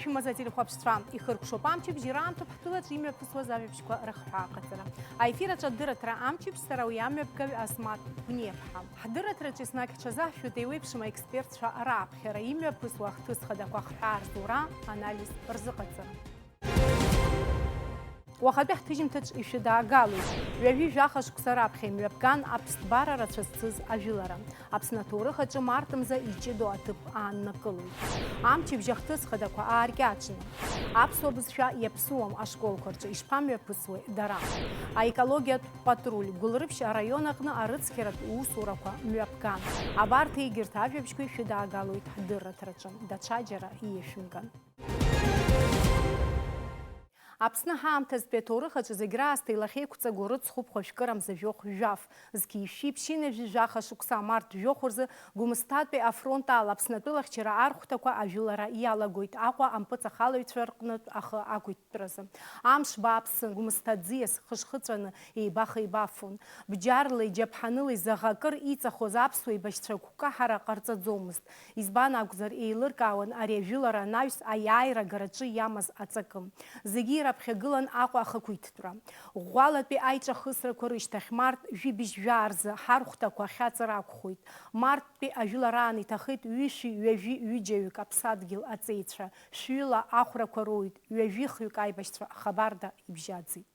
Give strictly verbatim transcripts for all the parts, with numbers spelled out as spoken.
Шәмаза ателехәаԥшцәа, ихыркәшоуп амчыбжь, ираамҭоуп ҳтәылаҿ имҩаԥысуаз ажәабжьқәа рыхҳәааҟаҵара. Аефир аҿы адырраҭара амчыбжь, сара уи амҩаԥгаҩ Асмаҭ Гәниаԥҳа. Ҳдырраҭараҿы еснагь ҳҽазаҳшәоит еиуеиԥшым аекспертцәа рааԥхьара, имҩаԥысуа ахҭыс хадақәа хҳәаа рзура, анализ рзыҟаҵара. Уахатәи ҳҭыжьымҭаҿ ишәыдаагалоит. Ҩажәи жәаха шықәса раԥхьа имҩаԥган аԥсҭбара рацәа зцыз ажәылара. Аԥсны аҭоурых аҿы март мза иҷыдоу аҭыԥ ааннакылоит. Амчыбжь ахҭыс хадақәа ааркьаҿны. Аԥсуа бызшәа иаԥсуам ашколқәа рҿы ишԥамҩаԥысуеи дара? Аекологиатә патруль Гәылрыԥшь араион аҟны арыцқьаратә усурақәа мҩаԥган. Абарҭ егьырҭ ажәабжьқәа ишәыдаагалоит ҳдырраҭараҿы. Даҽаџьара ииашәымган. Аԥсны ҳаамҭазтәи аҭоурых аҿы зегь раасҭа илахьеиқәҵагоу рыцхәуп хәажәкырамза жәохә жәаф. Зқьи шәи ԥшьынҩажәи жәаха шықәса амарт жәохә рзы Гәымсҭатәи афронт ала Аԥсны атәылахьчара архәҭақәа ажәылара иалагоит Аҟәа ампыҵахалаҩцәа рҟнытә ахы ақәиҭтәразы. Амш бааԥсын, Гәымсҭа аӡиас хышхыҵәаны еибах-еибафон. Бџьарлеи џьаԥҳанылеи заӷа акыр иҵахоз аԥсуа еибашьцәа гәкаҳара ҟарҵаӡомызт. Избан акәзар, еилыркаауан ари ажәылара анаҩс аиааира агараҿы иамаз аҵакы. Зегьы ираԥхьагылан Аҟәа ахақәиҭтәра. Ӷәӷәалатәи аиҿахысрақәа рышьҭахь, март жәибжь жәаа рзы ҳархәҭақәа ахьаҵра акәхоит. Марттәи ажәылараан иҭахеит ҩышәи ҩажәи ҩыџьаҩык аԥсадгьыл аҵеицәа, шәҩыла ахәрақәа роуит, ҩажәи хҩык аибашьцәа хабарда ибжьаӡит.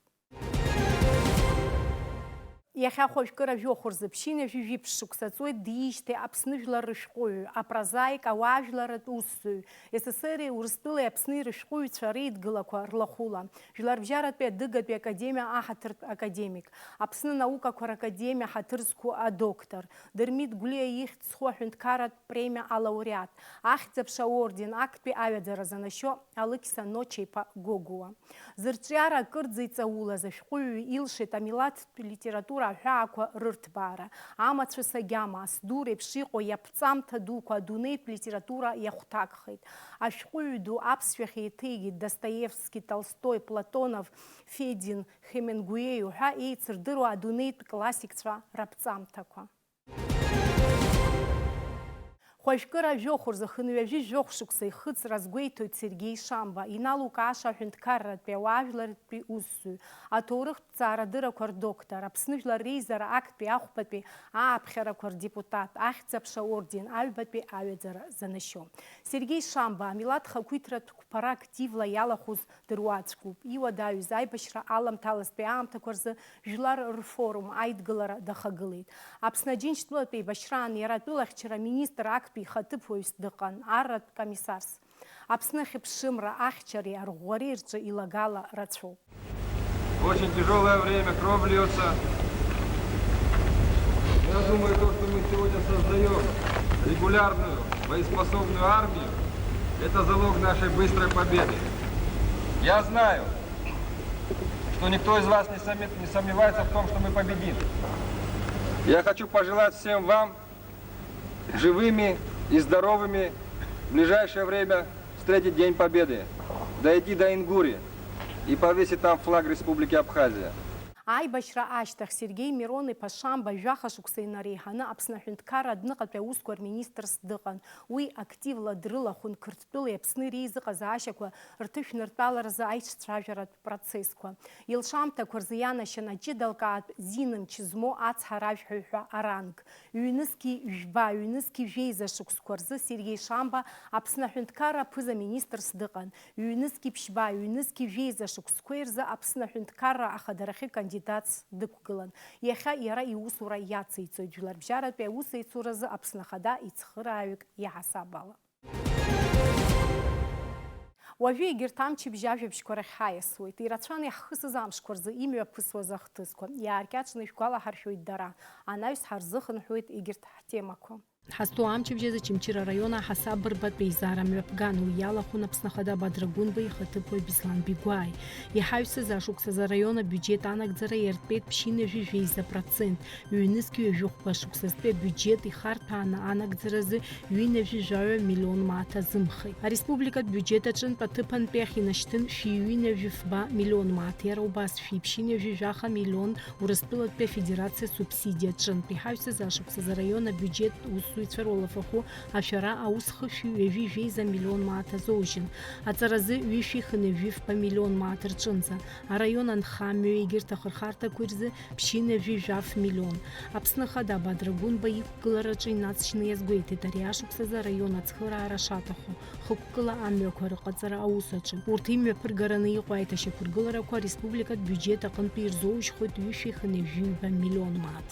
Иахьа хәажәкыра жәохә рзы ԥшьынҩажәи жәиԥшь шықәса ҵуеит диижьҭеи Аԥсны жәлар рышәҟәыҩҩы, апрозаик, ауаажәларратә усзуҩ, С С С Р-и Урыстәылеи Аԥсни рышәҟәыҩҩцәа реидгылақәа рлахәыла, Жәларбжьаратәи адыгатәи академиа аҳаҭыртә академик, Аԥсны анаукақәа ракадемиа ҳаҭыр зқәу адоктор, Дырмит Гәлиа ихьӡ зху аҳәынҭқарратә премиа алауреат, Ахьӡ-аԥша орден, актәи аҩаӡара занашьо Алықьса Ноча-иԥа Гогәуа. Зырҿиара акырӡа иҵаулаз ашәҟәыҩҩы илшеит амилаҭтә литература аҳәаақәа рырҭбаара, амацәыс агьама, асду реиԥш иҟоу иаԥҵамҭа дуқәа адунеитә литература иахәҭакхеит. Ашәҟәыҩҩы ду аԥсшәахь еиҭеигеит Достоевски, Толстои, Платонов, Федин, Хемингуеи уҳәа еицырдыруа адунеитә классикцәа раԥҵамҭақәа. Хәажәкыра жәохә рзы хынҩажәи жәохә шықәса ихыҵра азгәеиҭоит Сергеи Шамба, иналукааша аҳәынҭқарратәи ауаажәларратәи усзуҩ, аҭоурыхтә ҭҵаарадыррақәа рдоктор, Аԥсны Жәлар Реизара актәи ахәбатәи ааԥхьарақәа рдепутат, Ахьӡ-аԥша орден аҩбатәи аҩаӡара занашьо. Сергеи Шамба амилаҭ хақәиҭратә қәԥара активла иалахәыз дыруаӡәкуп. Иуадаҩыз аибашьра аламҭалазтәи аамҭақәа рзы Жәлар рфорум аидгылара дахагылеит. Аԥсны Аџьынџьтәылатә еибашьраан иара атәылахьчара аминистр актәи ихаҭыԥуаҩс дыҟан, арратә комиссарс. Аԥсны ахьыԥшымра ахьчареи арӷәӷәареи рҿы илагала рацәоуп. Очень тяжелое время, кровь льется. Я думаю, то, что мы сегодня создаем регулярную боеспособную армию, это залог нашей быстрой победы. Я знаю, что никто из вас не сомне-, не сомневается в том, что мы победим. Я хочу пожелать всем вам живыми и здоровыми в ближайшее время встретить День Победы, дойти до Ингури и повесить там флаг Республики Абхазия. Аибашьра ашьҭахь Сергеи Мирон-иԥа Шамба жәаха шықәса инареиҳаны Аԥсны аҳәынҭқарра адәныҟатәи аусқәа рминистрс дыҟан. Уи активла дрылахәын Қырҭтәылеи Аԥсни реизыҟазаашьақәа рҭышәныртәаларазы аицәцәажәаратә процессқәа. Илшамҭақәа рзы ианашьан аҷыдалкаатә зинымч змоу ацҳаражәҳәаҩ ҳәа аранг. Ҩнызқьи жәба, ҩнызқьи жәеиза шықәсқәа рзы Сергеи Шамба Аԥсны аҳәынҭқарра аԥыза-министрс дыҟан. Ҩнызқьи ԥшьба, ҩнызқьи жәеиза шықәсқәеи рзы Аԥсны аҳәынҭқарра ахадарахьы кандидатс дықәгылан. Иахьа иара иусура иациҵоит, жәларбжьаратәи аусеицуразы Аԥсны Ахада ицхырааҩык иаҳасаб ала. Уажәы егьырҭ амчыбжь ажәабжьқәа рахь ҳаиасуеит. Ирацәан иаҳхысыз амшқәа рзы имҩаԥысуаз ахҭысқәа. Иааркьаҿны ишәгәалаҳаршәоит дара. Анаҩс ҳарзыхынҳәуеит егьырҭ ҳтемақәа. Ҳазҭоу амчыбжь азы Очамчыра араион Аҳасаб Рбатәи еизара мҩаԥган, уи иалахәын Аԥсны Ахада Бадра Гәынба ихаҭыԥуаҩ Беслан Бигәааи. Иҳаҩсыз ашықәсазы араион абиуџьет анагӡара иартәеит ԥшьынҩажәи жәеиза процент, ҩнызқь ҩажәи хәба шықәсазтәи абиуџьет ихарҭәааны анагӡаразы ҩынҩажәи жәаҩа миллион мааҭ азымхеит. Ареспубликатә биуџьет аҿынтә аҭыԥантәи ахь инашьҭын шәи ҩынҩажәи фба миллион мааҭ, иара убас шәи ԥшьынҩажәи жәаха миллион Урыстәылатәи Афедерациа субсидиа аҿынтә. Иҳаҩсыз ашықәсазы араион абиуџьет ус Ицәыруа лафахәы ашәара аус хышәи ҩажәи жәеиза миллион мааҭ азоужьын. Аҵаразы ҩышәи хынҩажәи фба миллион мааҭ рҿынӡа. Араион анхамҩа егьырҭ ахырхарҭақәеи рзы ԥшьынҩажәи жәаф миллион. Аԥсны Ахада Бадра Гәынба иқәгылараҿы инацшьны иазгәеиҭеит, ари ашықәсазы араион ацхыраара шаҭаху, хықәкыла амҩақәа рыҟаҵара аус аҿы. Урҭ имҩаԥыргараны иҟоу аиҭашьақәыргыларақәа ареспубликатә биуџьет аҟынтәи ирзоужьхоит ҩышәи хынҩажәи ҩба миллион мааҭ.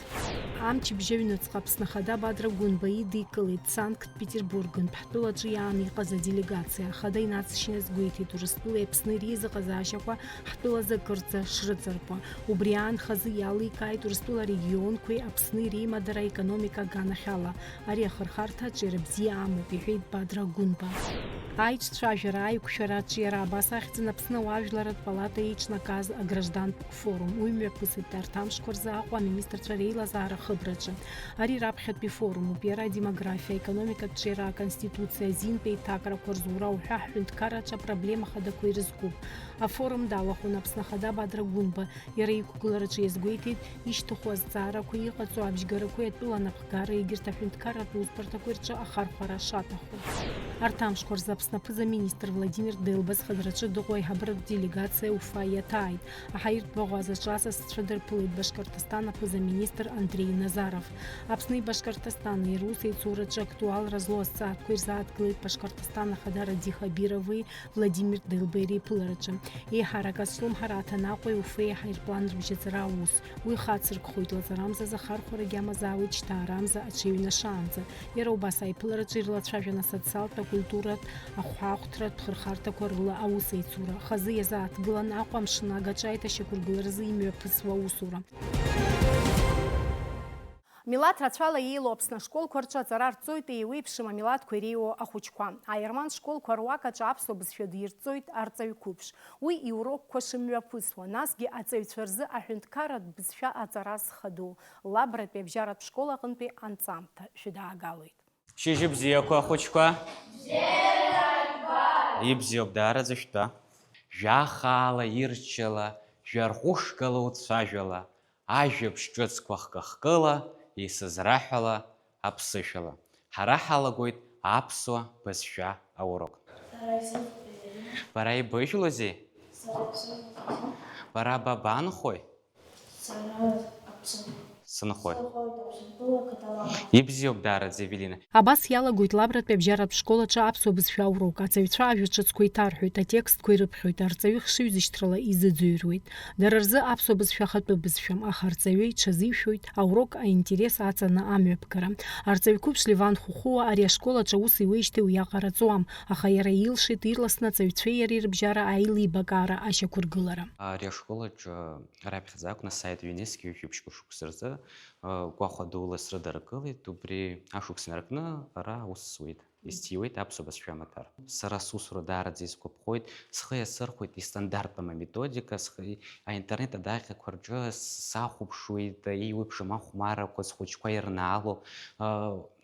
Амчыбжь аҩныҵҟа Аԥсны Ахада Бадра Гәынба идикылеит Санкт-Петербургынтә ҳтәылаҿы иааны иҟаз аделегациа. Ахада инацшьны азгәеиҭеит, Урыстәылеи Аԥсни реизыҟазаашьақәа ҳтәылазы акырӡа шрыҵаркуа. Убри аан хазы иаликааит Урыстәыла арегионқәеи Аԥсни реимадара аекономика аганахьала. Ари ахырхарҭа аҿиара бзиа амоуп, иҳәеит Бадра Гәынба. Аиҿцәажәара, аиқәшәара, аҿиара абас ахьӡын Аԥсны ауаажәларратә палата еиҿнакааз аграждантә форум. Уи мҩаԥысит арҭ амшқәа рзы Аҟәа аминистрцәа реилазаара ахыбраҿы. Ари раԥхьатәи форумуп. Иара адемографиа, аекономикатә ҿиара, аконституциа, азинтә еиҭакрақәа рзура уҳәа ҳҳәынҭқарраҿы апроблема хадақәа ирызкуп. Афорум далахәын Аԥсны Ахада Бадра Гәынба. Иара иқәгылараҿы иазгәеиҭеит, ишьҭыху азҵаарақәеи иҟаҵоу абжьгарақәеи атәыла анапхгара егьырҭ аҳәынҭқарратә усбарҭақәеи рҿы ахархәара шаҭаху. Арҭ амшқәа рзы Аԥсны аԥыза-министр Владимир Делба зхадараҿы дыҟоу аиҳабыратә делегациа Уфа иаҭааит. Аҳаиртә баӷәазаҿы асасцәа дырԥылеит Башкортостан аԥыза-министр Андрей Назаров. Аԥсни Башкортостани ирус еицураҿы актуалра злоу азҵаарақәа ирзааҭгылеит Башкортостан ахада Радих Абирови Владимир Делбеи реиԥылараҿы. Еиҳарак азҿлымҳара аҭан Аҟәеи Уфеи аҳаирплан рыбжьаҵара аус. Уи хацыркхоит лаҵарамза, захархәарагьы амазаауеит шьҭаарамза аҽеиҩнашаанӡа. Иара убас аиԥылараҿы ирлацәажәан асоциалтә, акультуратә, ахәаахәҭратә хырхарҭақәа рыла аусеицура. Хазы иазааҭгылан Аҟәа амшын агаҿа аиҭашьақәыргыларазы имҩаԥысуа аусура. Милаҭ рацәала иеилоу Аԥсны ашколқәа рҿы аҵара рҵоит еиуеиԥшым амилаҭқәа иреиуоу ахәыҷқәа. Аерман школқәа руак аҿы аԥсуа бызшәа дирҵоит арҵаҩ қәыԥш. Уи иурокқәа шымҩаԥысуа, насгьы аҵаҩцәа рзы аҳәынҭқарратә бызшәа аҵара зхадоу Лабратәи абжьаратә школ аҟынтәи анҵамҭа шәыдаагалоит. Шьыжьы бзиақәа, ахәыҷқәа! Ибзиоуп, даараӡа шәтәа. Жәа хаала, ирччала, жәа рҟәышгала уцәажәала, ажәабжь ҿыцқәа хкы-хкыла, исызраҳәала аԥсышәала. Ҳара ҳалагоит аԥсуа бызшәа аурок. Сара исыхәҭоу Ирина. Бара ибыжәлози? Сара исыхәҭоу. Бара бабанхои? Сара аԥсынхоит. Сынхоит. Сынхоит, Аԥсынтәыла ақыҭала. Ибзиоуп даараӡа, Евелина. Абас иалагоит Лабратәи абжьаратә школ аҿы аԥсуа бызшәа аурок. Аҵаҩцәа ажәа ҿыцқәа иҭарҳәоит, атекстқәа ирыԥхьоит, арҵаҩы хшыҩзышьҭрала изыӡырҩуеит. Дара рзы аԥсуа бызшәа ахатәы бызшәам, аха арҵаҩы иҽазишәоит аурок аинтерес аҵаны амҩаԥгара. Арҵаҩ қәыԥш Леван Хәыхәуа ари ашкол аҿы аус иуеижьҭеи уиаҟара ҵуам, аха иара илшеит ирласны аҵаҩцәеи иареи рыбжьара аилибакаара ашьақәыргылара. Ари ашкол аҿы раԥхьаӡа акәны сааит ҩнызқьи ҩажәи ԥшьба шықәса рзы, гәахәа дула срыдыркылеит, убри ашықәс инаркны ара аус зуеит. Исҭиуеит аԥсуа бызшәа амаҭәар. Сара сусура даараӡа исгәаԥхоит, схы иасырхәеит истандартам аметодика, схы, аинтернет адаҟьақәа рҿы сахәаԥшуеит, еиуеиԥшым ахәмаррақәа зхәыҷқәа ирнаало,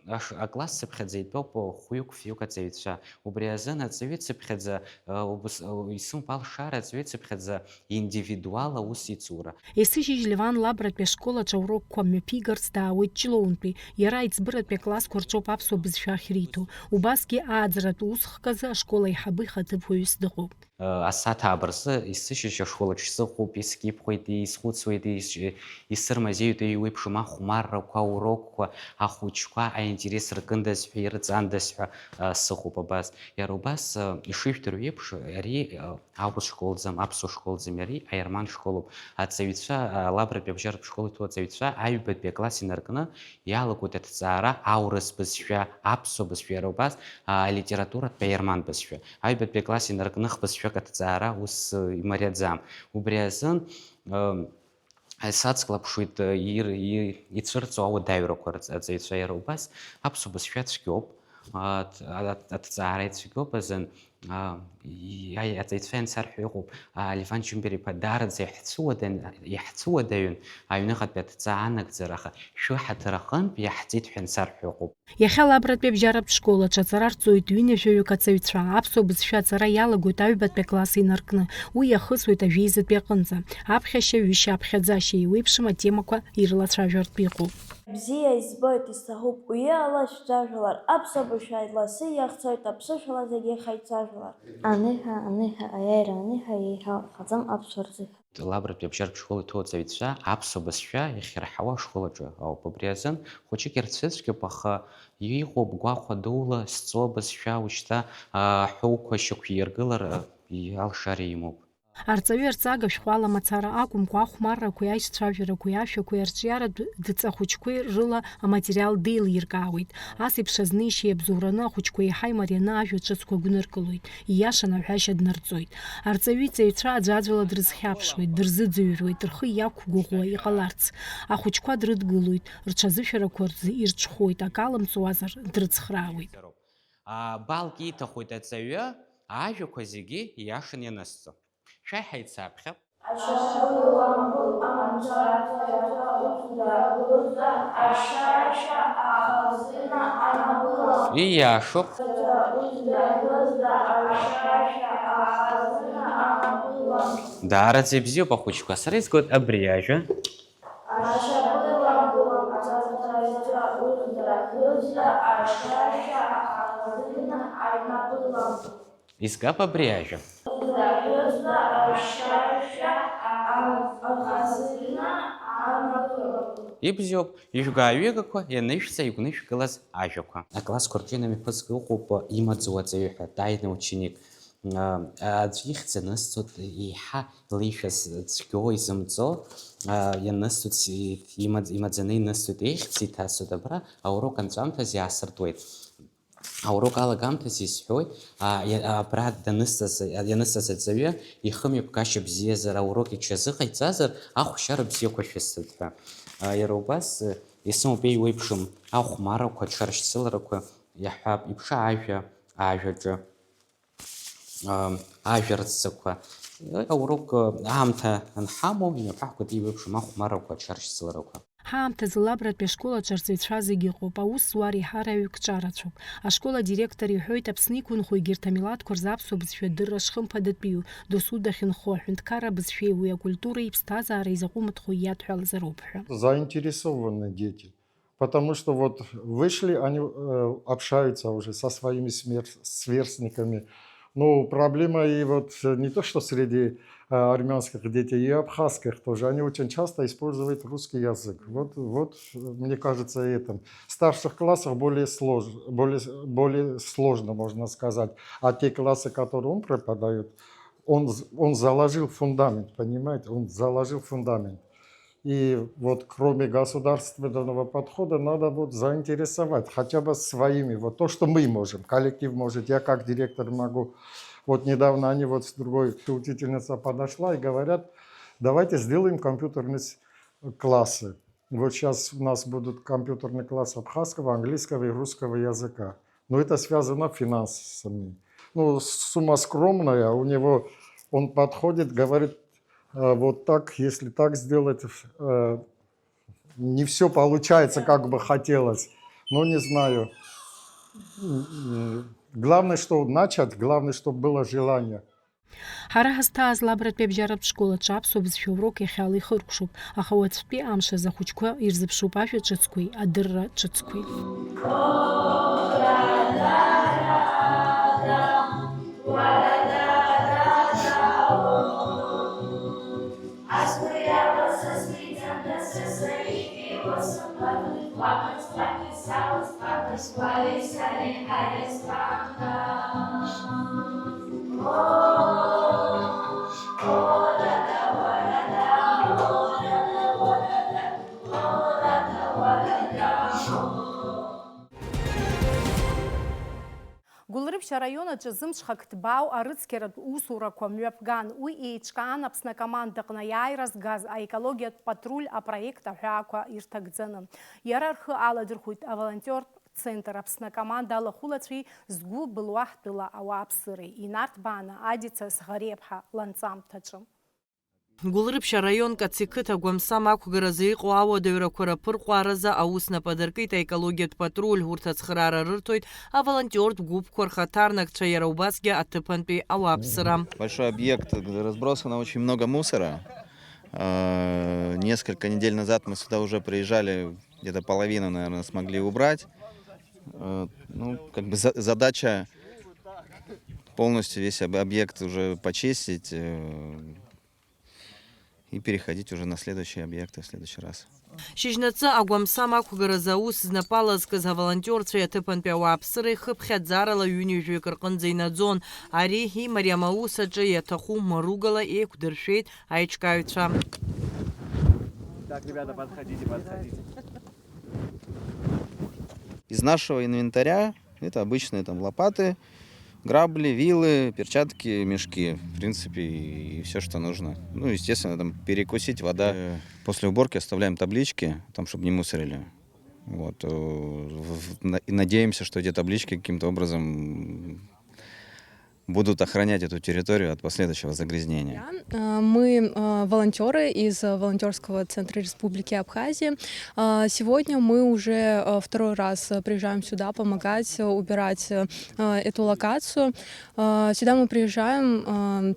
аш-, акласс цыԥхьаӡа итәоуп хәҩык-фҩык аҵаҩцәа. Убри азын аҵаҩы цыԥхьаӡа, убыс, исымоуп алшара аҵаҩы цыԥхьаӡа индивидуал аус иҵура. Есышьыжь Леван Лабратәи ашкол аҿы аурокқәа мҩаԥигарц даауеит Ҷлоунтәи. Иара аиҵбыратәи аклассқәа рҿоуп аԥсуа бызшәа ахьриҭо. Убасгьы ааӡаратә усхк азы ашкол аиҳабы ихаҭыԥ уаҩыс дыҟоуп. Асааҭ ааба рзы есышьыжь ашкол аҿы сыҟоуп, искьыԥхьуеит, исхәыцуеит, ис-, исырмазеиуеит еиуеиԥшым ахәмаррақәа, аурокқәа, ахәыҷқәа аинтерес ркындаз ҳәа, ирҵандаз ҳәа, а, сыҟоуп абас. Иара убас, а, ишыжәдыруа еиԥш, ари, а, аурыс школӡам, аԥсуа школӡам, иара аерман школуп. Аҵаҩцәа, а, Лабратәи абжьаратә школ иҭоу аҵаҩцәа аҩбатәи акласс инаркны иалагоит аҭҵаара аурыс бызшәа, аԥсуа бызшәа, иара убас, а, алитературатә аерман бызшәа. Аҩбатәи акласс инаркны хбызшәак аҭҵаара ус, э, имариаӡам. Убри азын, э, сацклаԥшуеит, э, ир-, и-, ицәырҵуа ауадаҩрақәа рҵ-, аҵаҩцәа, иара убас аԥсуа бызшәа цәгьоуп, аҭ-, аҭ-, аҭҵаара ицәгьоуп азын, Аа, иа-, аҵаҩцәа иансарҳәо иҟоуп, аа, Леван Џьумбер-иԥа даараӡа иаҳцәыуадан-, иаҳцәыуадаҩын аҩныҟатәи адҵа анагӡара, аха шәыҳаҭыр аҟынтә иаҳҵеит ҳәа иансарҳәо иҟоуп. Иахьа Лабратәи абжьаратә школ аҿы аҵара рҵоит ҩынҩажәаҩык аҵаҩцәа, аԥсуа бызшәа аҵара иалагоит аҩбатәи акласс инаркны, уи иахысуеит ажәеизатәи аҟынӡа. Аԥхьашьа, ҩышьа, аԥхьаӡашьа еиуеиԥшым атемақәа ирлацәажәартә иҟоуп. Бзиа избоит, исҭахуп уи ала шәцәажәалар, аԥсуа бызшәа лассы иахцоит, аԥсышәала зегьы ҳаицәажәалар. Аныҳәа, аныҳәа, аиааира аныҳәа, еиҳа хаӡам аԥсуа рзыҳәа. Лабратәи абжьаратә школ иҭоу аҵаҩцәа аԥсуа бызшәа иахьырҳауа ашкол аҿы ауп. Убри азын хәыҷык ирцәыцәгьоуп, аха иҟоуп гәахәа дула зҵоу абызшәа ушьҭа аҳәоуқәа шьақәиргылар, а, алшара имоуп. Арҵаҩы арҵага шәҟәала мацара акәымкәа, ахәмаррақәеи аицәажәарақәеи ашәақәеи арҿиаратә дҵа хәыҷқәеи рыла аматериал деилиркаауеит. Ас еиԥш азнеишьеи абзоураны ахәыҷқәа еиҳа имарианы ажәа ҿыцқәа гәныркылоит, ииашаны аҳәашьа днарҵоит. Арҵаҩы иҵаҩцәа аӡәаӡәала дрызхьаԥшуеит, дырзыӡырҩуеит, рхы иақәгәыӷуа иҟаларц. Ахәыҷқәа дрыдгылоит, рҽазышәарақәа рзы ирҽхәоит, акы алымҵуазар дрыцхраауеит. А, балк ииҭахоит аҵаҩы, ажәақәа зегьы ииашаны ианысҵо. Шәааи ҳаицаԥхьап. Ашьапылампыл амацәазаҵәа узда, узда, ашьашьа ахазына анапылампыл. Ииашоуп. Узда, узда, ашьашьа ахазына анапылампыл. Даараӡа ибзиоуп, ахәыҷқәа, сара изгоит абри ажәа. Ашьапылампыл амацәазаҵәа узда, узда, ашьашьа ахазына анапылампыл. Изгап абри ажәа. Узда, узда, ашьашьа ахазына анапылампыл. Ибзиоуп, ижәга-ҩыгақәа ианышәҵа игәнышәкылаз ажәақәа. Аклассқәа рҿы инамҩаԥысго ыҟоуп имаӡоу аҵаҩы ҳәа, тайный ученик. А, аӡә ихьӡ анысҵоит, еиҳа илеишәаз цәгьоу изымҵо, а, ианысҵоит, имаӡ-, имаӡаны инысҵоит, ихьӡ иҭасҵоит абра, аурок анҵәамҭаз иаасыртуеит. Аурок алагамҭаз исҳәоит, а, иа-, абра данысҵаз, ианысҵаз аҵаҩы ихымҩаԥгашьа бзиазар, аурок иҽазыҟаиҵазар, ахәшьара бзиақәа шәысҭоит ҳәа. А, иара убас, э, исымоуп еиуеиԥшым ахәмаррақәа, аҽаршьцыларақәа, иаҳҳәап, иԥша ажәа, ажәаҿы, а, ажәа рыццакқәа. Аурок, э, аамҭа анҳамоу, имҩаԥаҳгоит еиуеиԥшым ахәмаррақәа, аҽаршьцыларақәа. Ҳаамҭазы Лабратәи ашкол аҿы арҵаҩцәа зегьы ыҟоуп, аус зуа реиҳараҩык ҿарацәоуп. Ашкол адиректор иҳәоит, Аԥсны иқәынхо егьырҭ амилаҭқәа рзы аԥсуа бызшәа адырра шхымԥадатәиу, досу дахьынхо, аҳәынҭқарра абызшәеи уи акультуреи иԥсҭазаареи закәу мыҭхәы иадҳәалазароуп ҳәа. Заинтересованные дети, потому что вот вышли, они, э, общаются уже со своими смер-, сверстниками. Ну, проблема и вот, э, не то, что среди, э, армянских детей, и абхазских тоже. Они очень часто используют русский язык. Вот, вот, э, мне кажется, и это. В старших классах более слож-, более, более сложно, можно сказать. А те классы, которые он преподаёт, он з-, он заложил фундамент, понимаете? Он заложил фундамент. И вот кроме государственного подхода надо вот заинтересовать хотя бы своими. Вот то, что мы можем, коллектив может, я как директор могу. Вот недавно они вот с другой учительница подошла и говорят: «Давайте сделаем компьютерные с-, классы». Вот сейчас у нас будут компьютерные классы абхазского, английского и русского языка. Но это связано финансами. Ну, сумма скромная, у него, он подходит, говорит: «Э, вот так, если так сделать, э, не всё получается, как бы хотелось». Ну, не знаю. М, м, главное, что начать, главное, чтоб было желание. Ҳара ҳазҭааз Лабратәи абжьаратә школ аҿы аԥсуа бызшәа урок иахьала ихыркәшоуп, аха уаҵәтәи амш азы ахәыҷқәа ирзыԥшуп ажәа ҿыцқәеи адырра ҿыцқәеи. Гәылрыԥшь араион аҿы зымҽхак ҭбаау арыцқьаратә усурақәа мҩаԥган. Уи еиҿкаан Аԥсны акомандаҟны аиааира згаз аекологиатә патруль апроект аҳәаақәа ирҭагӡаны. Иара рхы аладырхәит аволонтиортә Центр Аԥсны акоманда алахәылацәеи згәы былуа ҳтәыла ауааԥсыреи, инарҭбааны Адица Зӷариаԥҳа ланҵамҭаҿы. Гәылрыԥшь араион Кациқыҭ агәамсам ақәгаразы иҟоу ауадаҩрақәа раԥырҟәааразы аус нап адыркит аекологиатә патруль, урҭ ацхыраара рырҭоит аволонтиортә гәыԥқәа рхаҭарнакцәа, иара убасгьы аҭыԥантәи ауааԥсыра. Большой объект, разбросано очень много мусора. Э, Несколько недель назад мы сюда уже приезжали, где-то половину, наверное, смогли убрать. Э, Ну, как бы за- задача полностью весь об- объект уже почистить э, и переходить уже на следующие объекты в следующий раз. Шьыжьнаҵы агәамсам ақәгаразы аус знапы алазкыз аволонтиорцәеи аҭыԥантәи ауааԥсыреи хыԥхьаӡарала ҩынҩажәаҩык рҟынӡа инаӡон. Ари имариам аус аҿы иаҭаху маругала еиқәдыршәеит аиҿкааҩцәа. Так, ребята, подходите, подходите. Из нашего инвентаря это обычные там лопаты, грабли, вилы, перчатки, мешки. В принципе, и все, что нужно. Ну, естественно, там перекусить, вода. Э, После уборки оставляем таблички, там, чтобы не мусорили. Вот. э, в- в- на- И надеемся, что эти таблички каким-то образом будут охранять эту территорию от последующего загрязнения. Э, Мы э, волонтеры из волонтерского центра Республики Абхазия. Э, Сегодня мы уже э, второй раз э, приезжаем сюда помогать э, убирать э, эту локацию. Э, Сюда мы приезжаем э,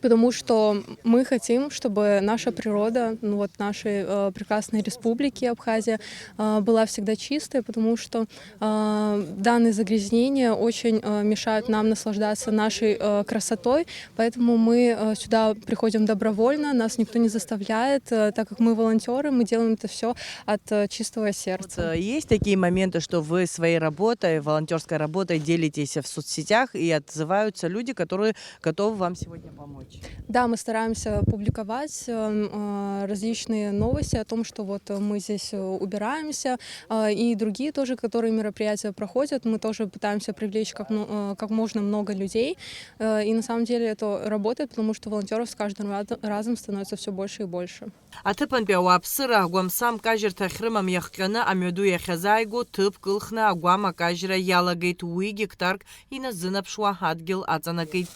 потому что мы хотим, чтобы наша природа, ну вот нашей э, прекрасной республики Абхазия, э, была всегда чистой, потому что э, данные загрязнения очень э, мешают нам наслаждаться нашей э, красотой, поэтому мы э, сюда приходим добровольно, нас никто не заставляет, э, так как мы волонтеры, мы делаем это все от э, чистого сердца. Э, Есть такие моменты, что вы своей работой, волонтерской работой делитесь в соцсетях, и отзываются люди, которые готовы вам сегодня помочь? Да, мы стараемся публиковать э, э, различные новости о том, что вот э, мы здесь э, убираемся, э, и другие тоже, которые мероприятия проходят, мы тоже пытаемся привлечь как, мно- э, как можно много людей. Э, И на самом деле это работает, потому что волонтеров с каждым раз- разом становится все больше и больше. Аҭыԥантәи ауааԥсыра агәамсам кажьырҭа ахьрымам иахҟьаны амҩаду иахьазааигәоу ҭыԥк ылхны агәам акажьра иалагеит, уи гектарк иназынаԥшуа адгьыл аҵанакит.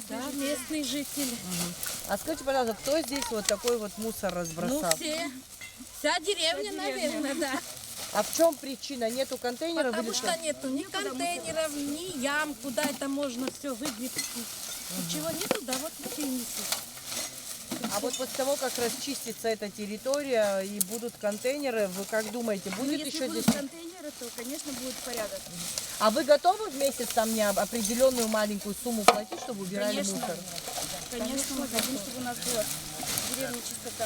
Да, местные жители. А скажите, пожалуйста, кто здесь вот такой вот мусор Ну, разбросал? Все. Вся деревня, наверное, да. А в чем причина? Нету контейнеров или Потому что? Что нету ни контейнеров, ни ям, куда это можно все выгребсти. Ничего нету, да вот люди и несут. А вот после того, как расчистится эта территория и будут контейнеры, вы как думаете, Ну, будет если еще будут здесь? Контейнеры, то, конечно, будет порядок. А вы готовы в месяц там не об- определенную маленькую сумму платить, чтобы убирали Конечно. Мусор? Конечно, мы хотим, чтобы у нас была в деревне чистота.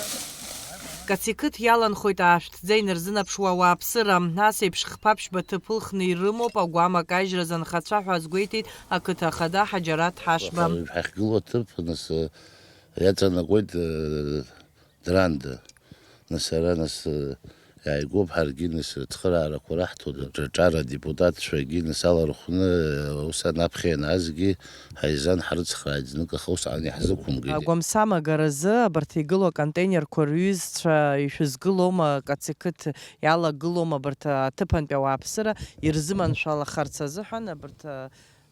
Кациқыҭ иаланхоит аашәҭӡа инарзынаԥшуа ауааԥсыра. Ас еиԥш хԥа-ԥшьба ҭыԥ ылхны ирымоуп агәам акажьразы анхацәа ҳәа азгәеиҭеит ақыҭа ахада Ҳаџьараҭ Ҳашба. Ҳахьгылоу аҭыԥ нас иаҵанакуеит Дранда. Нас ара нас иааигәоуп ҳаргьы, нас ацхыраарақәа раҳҭоит, аҿар адепутатцәагьы, нас алархәны, ус анаԥхьа ианаазгьы ҳаизан ҳрыцхрааит знык, аха усҟан иаҳзықәымгеит. Агәамсам агаразы абарҭ игылоу аконтейнерқәа рҩызцәа ишәызгылома, Кациқыҭ иалагылома абарҭ аҭыԥантәи ауааԥсыра ирзыманшәалахарц азыҳәан абарҭ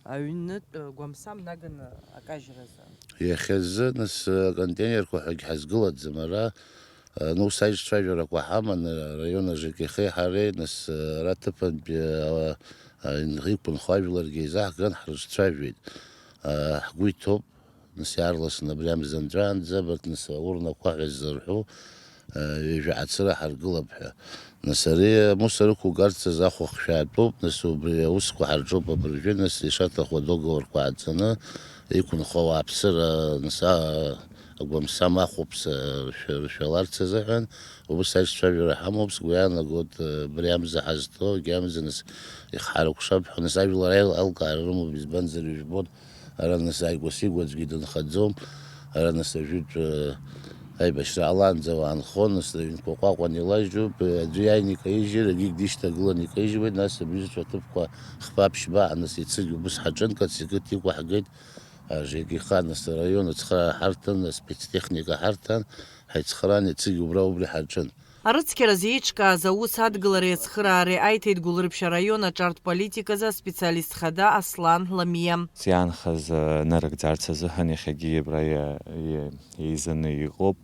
аҩнытә гәамсам наганы акажьразы? Иахьазы, нас, аконтейнерқәа ҳәагь ҳазгылаӡам ара. Нас аиҿцәажәарақәа ҳаман, араион АЖКХ-и ҳареи, нас, ара аҭыԥантәи, а, а, иқәынхо ажәларгьы еизаҳган, ҳрызцәажәеит. А, ҳгәы иҭоуп, нас, иаарласны абри амза анҵәаанӡа, абарҭ, нас, аурнақәа ҳәа ззырҳәо, а, ҩажәа ацыра ҳаргылап ҳәа. Нас ари амусор ықәугарц азы ахәахшәаатәуп, нас убри аусқәа ҳарҿуп абыржәы, нас ишаҭаху адоговорқәа ааҵаны, иқәынхо ауааԥсыра, нас, а, агәамсам ахәаԥса ршәа-, ршәаларц азыҳәан, убыс аиҿцәажәара ҳамоуп, сгәы иаанагоит, абри амза ҳазҭо, егьи амза, нас, ихҳаракәшап ҳәа, нас, ажәлар аил-, аилкаара рымоуп, избанзар, ижәбоит, ара, нас, ааигәа-сигәа аӡәгьы дынхаӡом, ара, нас, ажәытә, э, аибашьра ҟалаанӡа ауаа нхон, нас, рыҩнқәа ҟәаҟәан илажьуп, э, аӡәы иааины икаижьыр, егьигь дишьҭагыланы икаижьуеит, нас, абҩызцәа аҭыԥқәа хԥа-ԥшьба, нас, ицыгь убыс ҳаҿын, Кациқыҭ иқәаҳгеит, ЖКХ, нас, араион ацхыраара ҳарҭан, аспецтехника ҳарҭан, ҳаицхраан, ицыгь убра убри ҳаҿын. Арыцқьаразы еиҿкааз аус адгылареи ацхыраареи аиҭеидгәыларыԥшьа араион аҿартә политиказы аспециалист хада Аслан Ламиа. Иаанхаз, э, нарыгӡарц азыҳәан иахьагьы абра иа-, иа-, еизаны иҟоуп.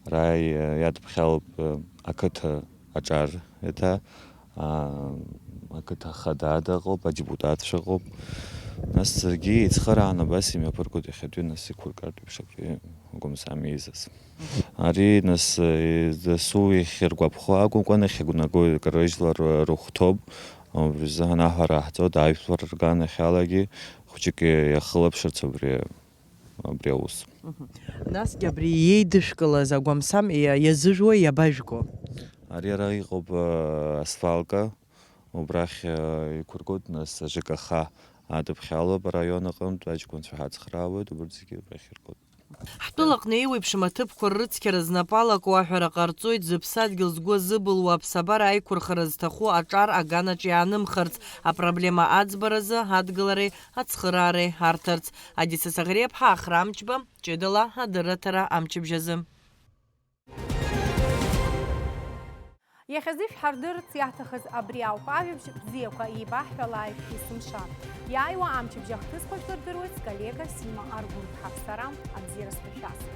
Ара иа-, иадыԥхьалоуп, э, ақыҭа аҿар еиҭа, а, ақыҭа хада дыҟоуп, адепутатцәа ыҟоуп. Нас саргьы еицхыраан абас имҩаԥыргоит иахьатәи, нас иқәыргартә еиԥш абри агәамсам еизаз. Ари, нас, э, дасу иахьыргәаԥхо акәымкәа, иахьагәнаго икарыжьлар рыхәҭоуп. Убри азыҳәан аҳәара ҟаҳҵоит, ажәлар рганахьалагьы хәыҷык иахылаԥшырц абри, абри аус. Мгм. Насгьы абри иеидышәкылаз агәамсам иа-, иазыжәуа иабажәго? Ари ара иҟоуп, э, асвалка, убрахь, э, иқәыргоит, нас ЖКХ адыԥхьалоуп араион аҟынтә, аҷкәынцәа ҳацхраауеит, убырҭ зегьы убрахь иргоит. Ҳтәылаҟны еиуеиԥшым аҭыԥқәа ррыцқьара знапы алаку аҳәара ҟарҵоит, зыԥсадгьыл згәы азыбылуа аԥсабара аиқәырхара зҭаху аҿар аганаҿ иаанымхарц, апроблема аӡбаразы адгылареи ацхыраареи арҭарц. Адиса Саӷриаԥҳа, Ахрам Џьба, ҷыдала адырраҭара амчыбжь азы. Иахьазы шәҳардырырц иаҳҭахыз абри ауп, ажәабжь бзиақәа еибаҳҳәалааит есымша. Иааиуа амчыбжь ахҭысқәа шәырдыруеит сколлега Сима Аргәынԥҳа. Сара абзиара сҳәашәа.